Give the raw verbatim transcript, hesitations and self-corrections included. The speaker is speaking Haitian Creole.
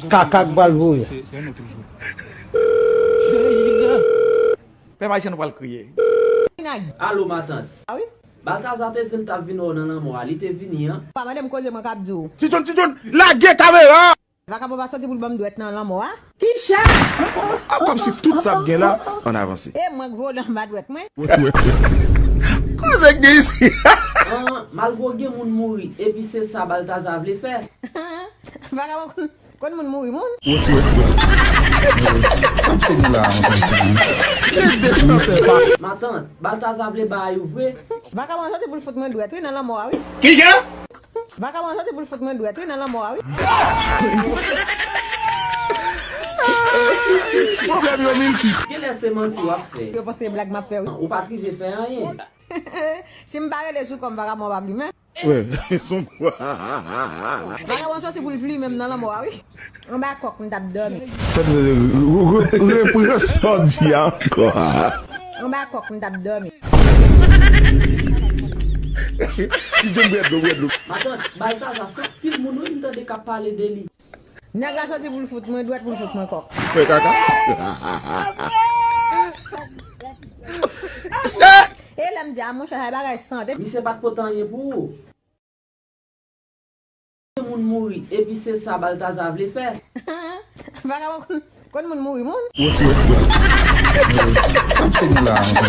Kaka k pral voye. Pèp ayisyen nou pral kriye. Alo matant. Baltaza te di l t ap vin wè w nan lanmò a, li te vini an. Pa mande m koze mwen k ap di w. Ti John, Ti John, lage kamera! Vakabon pa soti pou l ban m dwèt nan lanmò a. A kòmsi tout sa ap gen la, ann avanse. E mwen k vole anba dwèt mwen. Koze k gen isi? An, malgre w gen moun mouri, epi se sa Baltaza vle fè. Vakabon konn moun mouri moun. Matant, Baltaza vle bay ou vre. Vakabon soti pou l fout mwen dwèt wi nan lanmò a wi. Kijan? Vakabon soti pou l fout mwen dwèt wi nan lanmò a wi. Pwoblèm yo milti. Genlè se manti w ap fè. Yo panse e blag m ap fè wi. Ou pa t rive fè anyen. Si m pa rele sou kò m vakabon pa plimen. Wi, se yon. Vakabon soti pou l plimen m nan lanmò a wi. Anba kòk m t ap dòmi. Repran sa w di a ankò. Anba kòk m t ap dòmi. Ti John bwè dlo, bwè dlo. Matant, Baltaza se anpil moun wi m tande k ap pale de li. Nèg la soti pou l fout mwen dwèt, pou l fout mwen kòk. Mwen kaka. E lè m di a monchè sa e bagay sante. Misye pa t pote anyen pou ou. Moun mouri epi se sa Baltaza vle fè. Vakabon konn moun mouri moun. Sa m fè nou la ankò.